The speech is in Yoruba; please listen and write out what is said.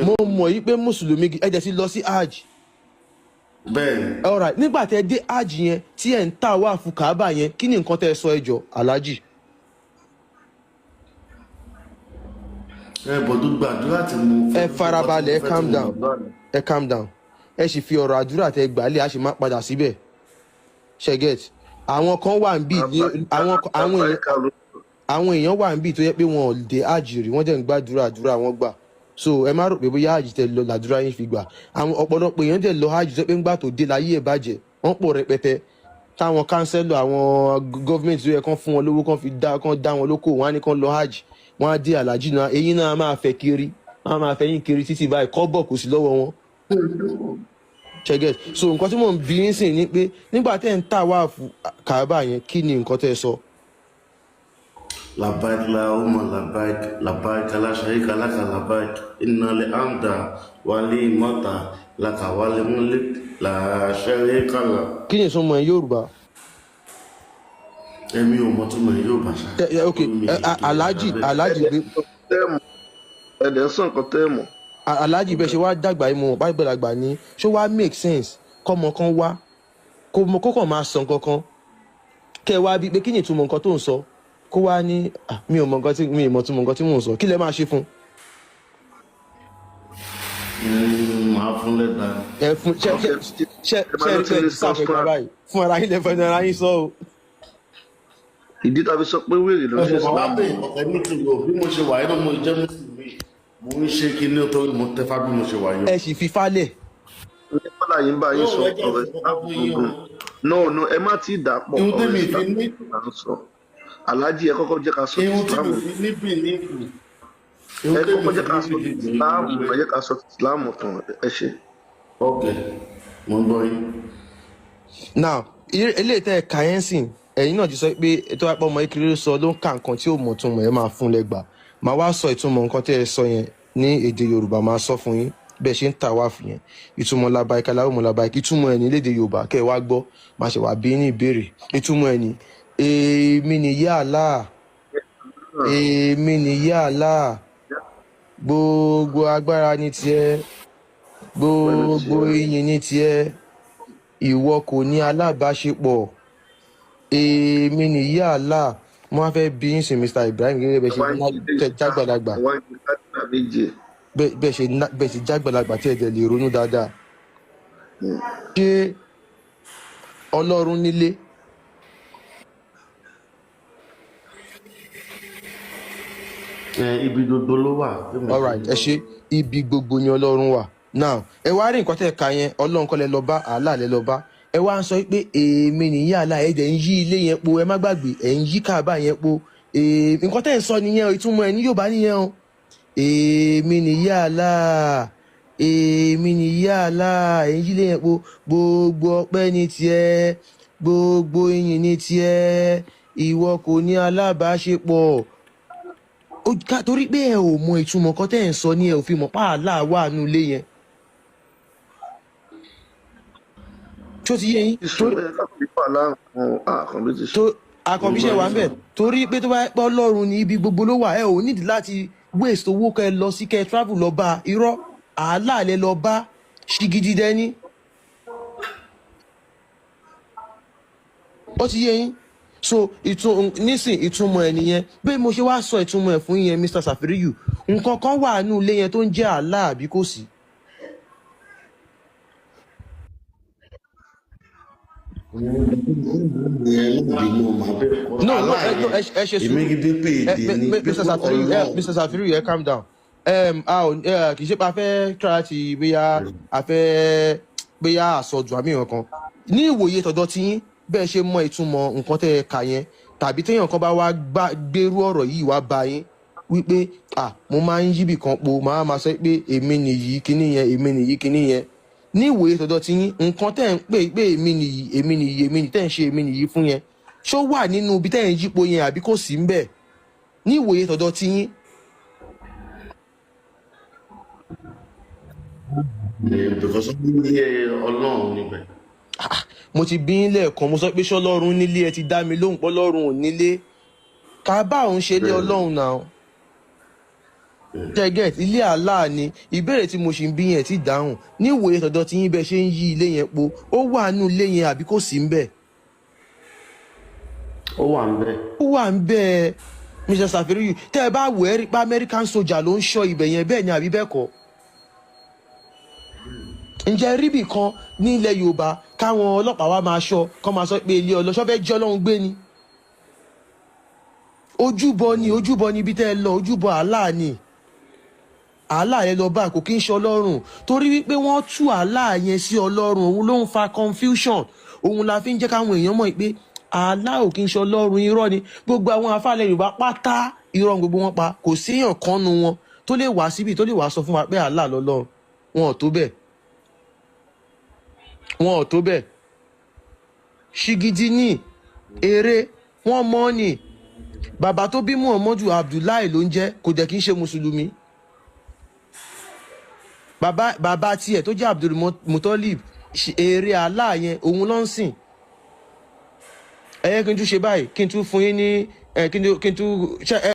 Mo mọ̀ yí pé mùsùlùmí ẹ jẹ́ sí lọ sí hajj. Bẹ́ẹ̀ ni. Alright, nígbà tẹ́ dé hajj yẹn tí ẹ̀ ń tà wá fún Kaaba yẹn, kí ni nǹkan tẹ́ sọ? Ẹ jọ̀ọ́, Alhaji. Ẹ bọ̀dún gbàdúrà tí mo Ẹ fẹ́, farabalẹ̀, ẹ fẹ́ tí calm mo down. gbàdúrà ni. Ẹ calm down. Ẹ sì fi ọ̀rọ̀ àdúrà tẹ́ gbà lé, a sì máa padà síbẹ̀. Ṣe get? Àwọn kan wà ń bì ní àwọn èèyàn wà ń bì tó yẹ pé wọn ò dé hajj rí, wọ́n dẹ̀ ń gbàdúrà, àdúrà wọn gbà. So ẹ má rò pé bóyá hajj tẹ lọ làdúrà yín fi gbà. Àwọn ọ̀pọ̀lọpọ̀ èèyàn dẹ̀ lọ hajj tó yẹ pé ńgbà tó dé láyé ẹ̀ bàjẹ́, wọ́n pọ̀ rẹpẹtẹ táwọn kánsẹ́lọ̀, àwọn gọ́ọ̀mẹ̀ntì tó yẹ kán fún wọn lówó, kán fi dá, kán dá wọn lóko, wọn á ní kán lọ hajj, wọn á dé alájì náà, eyín náà á máa fẹ́ kiri, wọn á máa fẹ́ yín kiri títí báyìí, kọ́bọ̀ kò sí lọ́wọ́ wọn. Ṣe get? So nǹkan tí mò ń bí yín sìn ni pé nígbà tẹ́ ń tà wá fún Kaaba yẹn, kí ni nǹkan tẹ́ sọ? Labbaik Allahumma labbaik, labbaik la sharika laka labbaik, innal hamda wal ni'mata laka wal mulk la sharika lak. Kí ni ìtumọ̀ ẹ̀ Yorùbá? Èmi ò mọ̀ túmọ̀ ẹ̀ yóò bá ṣá. Ok. Mi Alhaji, Alhaji gbé. Tẹ́ẹ̀mù ẹ̀dẹ̀ ń sọ nǹkan tẹ́ẹ̀mù. Alhaji, bẹ́ẹ̀ ṣe wá dàgbà yìí, mo mọ̀ bá gbàlagbà ní, ṣó wá make sense kọ́mọ kan wá kó mọ kó kàn máa sọ nǹkan kan, kẹ́ ẹ wá bí pé kí ni ìtumọ̀ nǹkan tó ń sọ, kó wá ní, "Ah, mi ò mọ nǹkan tí mi ì mọ̀ túmọ̀ nǹkan tí mò ń sọ"? Kí lẹ máa ṣe fún? Màá fún lẹ́gbàá. Ẹ fún ṣe ṣe ṣe ṣe ẹ pé sáfẹ́ gbà báyìí fún ara yín, lè fẹ́ ara yín sọ o. Ìdí tàbí sọ pé wèrè ló ń ṣe Ọ̀pọ̀ wá Islam. pé ọ̀pọ̀ ní ti wò bí mo ṣe wà yìí náà, mo jẹ́ mùsùlùmí, mo ń ṣe kíní torí mo tẹ́fá bí mo ṣe wà yìí. Ẹ sì fi falẹ̀. Ní kọ́lá yìí ń bá yín sọ Yóò rẹ́jẹ̀ ọ̀rọ̀ ìfowópamọ́ Islam fún yín o. gbogbo. No, no, ẹ má tí ì dà pọ̀. Ihun Ọ̀rọ̀ tẹ́mi fi Islam ní là ń sọ. Aláàjì, ẹ kọ́kọ́ jẹ́ ká sọ ihun tí Islam. mi fi ní bìlífù, ihun Ẹ tẹ́mi kọ́kọ́ jẹ́ fi ká ní sọ bìlífù Islam, ẹ jẹ́ ká sọ Islam tán. Ẹ ṣe. Ok, mo ń gbọ́ yín. Now, eléyìí tẹ́ ẹ kà yẹn sìn, ẹ̀yin náà ti sọ pé ètò àpò ọmọ ìkiri sọ ló ń ka nǹkan tí ò mọ̀ túmọ̀, ẹ máa fún lẹ́gbàá. Màá wá sọ ìtumọ̀ nǹkan tẹ́ ẹ sọ yẹn ní èdè Yorùbá, máa sọ fún yín bẹ́ẹ̀ ṣe ń tà wá fún yẹn. Ìtumọ̀ labaika láwọn labaika, ìtumọ̀ ẹ̀ ní lédè Yorùbá, kẹ́ ẹ wá gbọ́, máa ṣe wá bí ní ìbéèrè. Ìtumọ̀ ẹ̀ ní: èmi nìyá Allah, èmi nìyá Allah, gbogbo agbára ní tiẹ̀, gbogbo ìyìn ní tiẹ̀, ìwọ kò ní alábàáṣepọ̀, èmi nìyí Allah. Mo wá fẹ́ bí yín sí, Mr Ibrahim, gẹ́gẹ́ bẹ́ẹ̀ ṣe tẹ́ jágbàlagbà, Wá ń ká méje. bẹ́ẹ̀ ṣe jágbàlagbà tí ẹ dẹ̀ lè ronú dáadáa, ṣé Ọlọ́run nílé? Ẹ ibi gbogbo ló wà bí mo ṣe Alright, ń ẹ ṣe, ibi gbogbo ni Ọlọ́run wà. Now, ẹ wá rí nǹkan tẹ́ ẹ ka yẹn, Ọlọ́run kọ́ lẹ lọ bá, Allah lẹ lọ bá. Ẹ wá ń sọ pé èmi nìyí Allah, ẹ dẹ̀ ń yí ilé yẹn po. Ẹ má gbàgbé, ẹ ń yí Káàbà yẹn po. Nǹkan tẹ́ ẹ ń sọ nìyẹn o, ìtumọ̀ ẹ ní Yorùbá nìyẹn o. Èmi nìyí Allah, èmi nìyí Allah, ẹ ń yí ilé yẹn po, gbogbo ọpẹ́ ní tiẹ̀, gbogbo ìyìn ní tiẹ̀, ìwọ kò ní alábàáṣepọ̀. Torí pé ẹ ò mọ ìtumọ̀ nǹkan tẹ́ ẹ̀ ń sọ ní, ẹ ò fi mọ̀ pa Allah wà nù ilé yẹn. Tó ti yé yín? Ìṣòro ẹ káàkiri wà láàrún àkànbí ti ṣe. Tó àkànbíṣẹ́ wà ń bẹ̀, torí pé tó bá pẹ́ Ọlọ́run ní ibi gbogbo ló wà, ẹ ò nídìí láti waste owó kẹ lọ sí, kẹ travel lọ bá. Irọ́, Allah lẹ lọ bá, ṣìgìdì dẹni. Ó ti yé yín? So nísìn, ìtumọ̀ ẹ̀ nìyẹn. Bí mo ṣe wá sọ ìtumọ̀ ẹ̀ fún yín yẹn, Mr Safiriyu, nǹkan kan wà nínú ilé yẹn tó ń jẹ́ Allah, àbí kò sí? No, no, ẹ no, ẹ ṣe Èmi sùúrù. gidi pé Ẹ èdè ni pé Mr Safiriyu, ẹ Ọlọ́run. Mr Safiriyu, ẹ calm down. A ò ẹ kì í ṣe pé a fẹ́ try láti bóyá a fẹ́ bóyá àsọdùn àmì nǹkan ní ìwòye tọ̀dọ̀ tí yín, bẹ́ẹ̀ ṣe mọ ìtumọ̀ nǹkan tẹ́ ẹ kà yẹn, tàbí téèyàn kan bá wá gbérú ọ̀rọ̀ yìí wá bá yín wípé, ah, mo máa ń yíbì kan po, máa máa sọ pé èmi nìyí kíní yẹn, èmi nìyí kíní yẹn, ní ìwòye tọ̀dọ̀ tí yín, nǹkan tẹ́ ẹ̀ ń pè pé èmi nìyí, èmi nìyí, èmi nìyí, tẹ́ ẹ̀ ń ṣe èmi nìyí fún yẹn, ṣó wà nínú ibi tẹ́ ẹ̀ ń yípo yẹn àbí kò sí ń bẹ̀ ní ìwòye tọ̀dọ̀ tí yín? Because ó ní Ọlọ́run níbẹ̀. Ah, mo ti bí yín lẹ́ẹ̀kan, mo sọ pé ṣọlọ́run nílé? Ẹ ti dá mi lóhùn pé Ọlọ́run ò nílé. Kábà òun ṣe lé Bẹ́ẹ̀ni. Ọlọ́run náà. Ṣé get? Ilé Allah ni. Ìbéèrè tí mo ṣì ń bí yẹn ti dáhùn. Ní ìwòye tọ̀dọ̀ tí yín, bẹ ṣe ń yí ilé yẹn po, ó wà nínú ilé yẹn àbí kò sí ń bẹ̀? Ó wà ń bẹ̀. Ó wà ń bẹ̀. Mr Safiriyu, tẹ́ ẹ bá wò, ẹ́ rí pé American soldier ló ń ṣọ́ ibẹ̀ yẹn. Bẹ́ẹ̀ ni àbí bẹ́ẹ̀ kọ́? Ǹjẹ́ ríbì kan ní ilẹ̀ Yorùbá káwọn ọlọ́pàá wa máa ṣọ́, kọ́ máa sọ pé ilé ọlọ́ṣọ́ fẹ́ jẹ́ Ọlọ́run gbé ni? Ojúbọ ni, ojúbọ ni ibi tẹ́ ẹ lọ. Ojúbọ Allah ni. Allah yẹn lọ bá, kò kí ń ṣe Ọlọ́run, torí wípé wọ́n tú Allah yẹn sí Ọlọ́run. Òun ló ń fa confusion. Òun la fi ń jẹ́ káwọn èèyàn mọ̀ pé Allah ò kí ń ṣe Ọlọ́run. Irọ́ ni gbogbo àwọn afáàlẹ̀ Yorùbá pátá, irọ́ ni gbogbo wọn pa. Kò síyàn kan nu wọn tó lè wá síbi tó lè wá sọ fún wa pé Allah lọ́lọ́run. Wọn ò tó bẹ́ẹ̀, wọn ò tó bẹ́ẹ̀. Ṣìgìdì ní eré wọn mọ́ ni. Bàbá tó bí Muhammadu, Abdullahi ló ń jẹ́, kò dẹ̀ kí ń ṣe mùsùlùmí. Bàbá tiẹ̀ tó jẹ́ Abdul Muttalib, èrè Allah yẹn òun ló ń sìn. Ẹ yẹ kí n tún ṣe báyìí, kí n tún fún yín ní ẹ, kí n tún ṣe ẹ.